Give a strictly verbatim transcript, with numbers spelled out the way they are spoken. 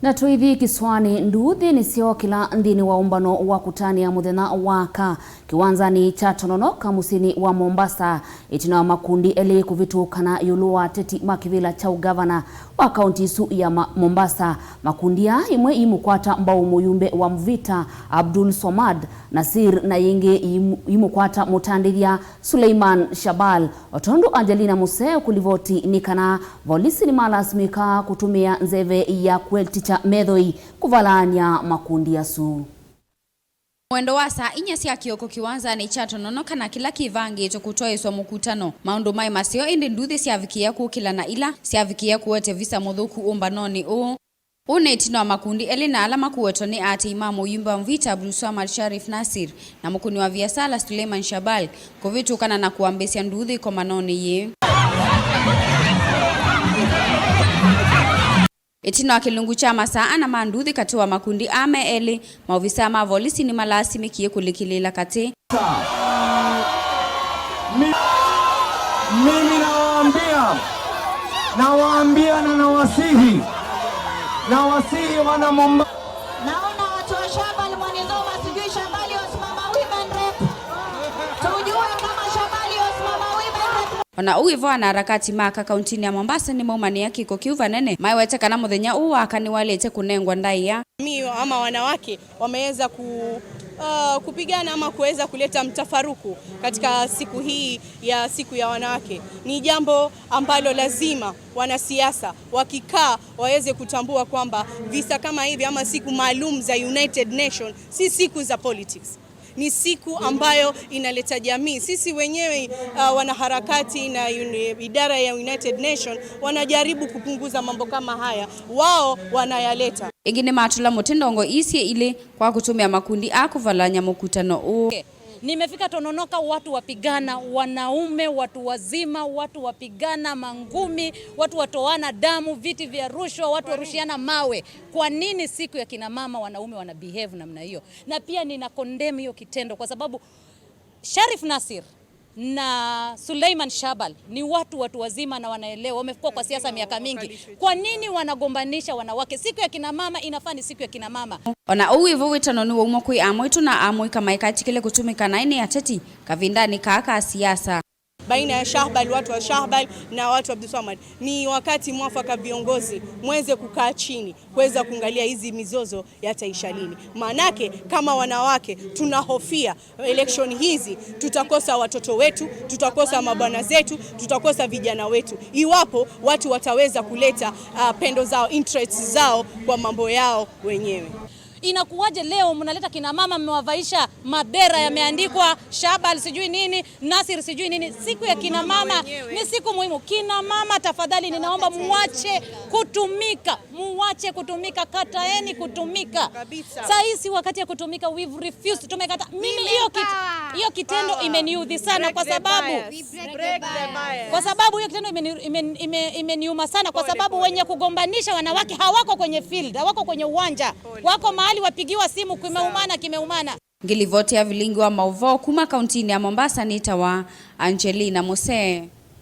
Na tũithi kĩsũanĩ, nduuthĩ nĩsyookĩla nthĩnĩ wa ũmbano wa kũtanĩa mũthenya wa aka kĩwanzanĩ kya Tononoka mũsyĩnĩ wa Mombasa, ĩtina wa makundi elĩ kũvĩtũkana ĩũlũ wa ateti ma kĩvĩla kya ũgavana wa kaunti ĩsu ya Ma-, Mombasa. Makundi aa, ĩmwe iimũkwata mbau mũyumbe wa Mvita Abdul Swamad Nasir, na yĩngĩ iimũ-, iimũkwata mũtandĩthya Suleiman Shabal. O tondũ Angelina Musee ũkũlivoti nĩ kana volisi nĩmalasimĩka kũtũmĩa nzeve ya kũetikya methoi kũvalaany'a makundi asu. Mwendo wa saa inya sya kĩoko kĩwanzanĩ kya Tononoka na kĩla kĩvangĩtwe kũtwaĩswa mũkutano, maũndũ maĩ maseo, ĩndĩ nduuthĩ syavikĩĩa kũkĩla na ila syavikĩĩa kũete visa mũthũku ũmbanonĩ ũũ. Ũũ nĩ ĩtina wa makundi elĩ na ala makuetwe nĩ aatĩĩi ma mũyumbe wa Mvita Abdulswamad Sharif Nasir na mũkũni wa viasala Suleiman Shabal kũvĩtũkana na kũambĩĩsya nduuthĩ ĩkomanonĩ yĩĩ. Ĩtina wa kĩlungu kya masaa ana ma nduuthĩ katĩ wa makundi aa me elĩ, maovisaa ma volisi nĩmalasimĩkie kũlikĩlĩĩla katĩ. Mi-, mimi nawaambia, nawaambia na nawasihi, nawasihi wana Mombasa. Naona watu wa Shabal mwanizoma, sijui Shabali Osmama Women Rep. Tujue kama Shabali Osmama Women Rep. O na ũu ĩvo, anaharakati ma aka kauntinĩ ya Mombasa nĩmaumanĩe kĩko kĩu vanene, maiwete kana mũthenya ũũ wa aka nĩwaĩlĩte kũnengwa ndaĩa. Mi ama wanawake wameweza ku-, uh, kupigana ama kuweza kuleta mtafaruku katika siku hii ya siku ya wanawake. Ni jambo ambalo lazima wanasiasa wakikaa waweze kutambua kwamba visa kama hivi ama siku maalum za United Nation si siku za politics. Ni siku ambayo inaleta jamii. Sisi wenyewe, uh, wanaharakati na uni-, idara ya United Nation wanajaribu kupunguza mambo kama haya. Wao wanayaleta. Ĩngĩ nĩmatũla mũtĩ ndongo ii syĩ ilĩ kwa kũtũmĩa makundi aa kũvalany'a mũkutano ũũ. Nimefika Tononoka, watu wapigana, wanaume, watu wazima, watu wapigana mangumi, watu watoana damu, viti vya rushwa, watu warushiana mawe. Kwa nini siku ya kina mama wanaume wana behave namna hiyo? Na pia nina condemn hiyo kitendo kwa sababu Sharif Nasir na Suleiman Shabal ni watu, watu wazima na wanaelewa, wamekuwa kwa siasa miaka mingi. Kwa nini wanagombanisha wanawake? Siku ya kina mama inafaa ni siku ya kina mama. O na ũu ĩvo, wĩtano nĩwaumwa kwĩ amwĩtũ na amũika maikatĩkĩle kũtũmĩka naĩ nĩ ateti kavindanĩ kaa ka siasa. Baina ya Shahbal, watu wa Shahbal na watu wa Abdulswamad, ni wakati mwafaka viongozi mweze kukaa chini kuweza kuangalia hizi mizozo yataisha lini. Maanake kama wanawake tunahofia election hizi, tutakosa watoto wetu, tutakosa mabwana zetu, tutakosa vijana wetu, iwapo watu wataweza kuleta, ah, pendo zao, interests zao kwa mambo yao wenyewe. Inakuwaje leo mnaleta kina mama, mmewavaisha madera yameandikwa Shabal sijui nini, Nasir sijui nini? Siku ya kina mama ni siku muhimu. Kina mama, tafadhali, ninaomba muache kutumika, muache kutumika, kataeni kutumika. Saa hii si wakati ya kutumika, we've refused, tumekata. Mimi hiyo kit-, hiyo kitendo imeniudhi sana kwa sababu, kwa sababu hiyo kitendo imeni-, imeni-, ime-, imeniuma sana kwa sababu wenye kugombanisha wanawake hawako kwenye field, hawako kwenye uwanja. Wako mahali wapigiwa simu, kimeumana, kimeumana. Ngĩlivoti ya vilingi wa maũvoo kuma kauntinĩ ya Mombasa nĩtawa Angelina Musee.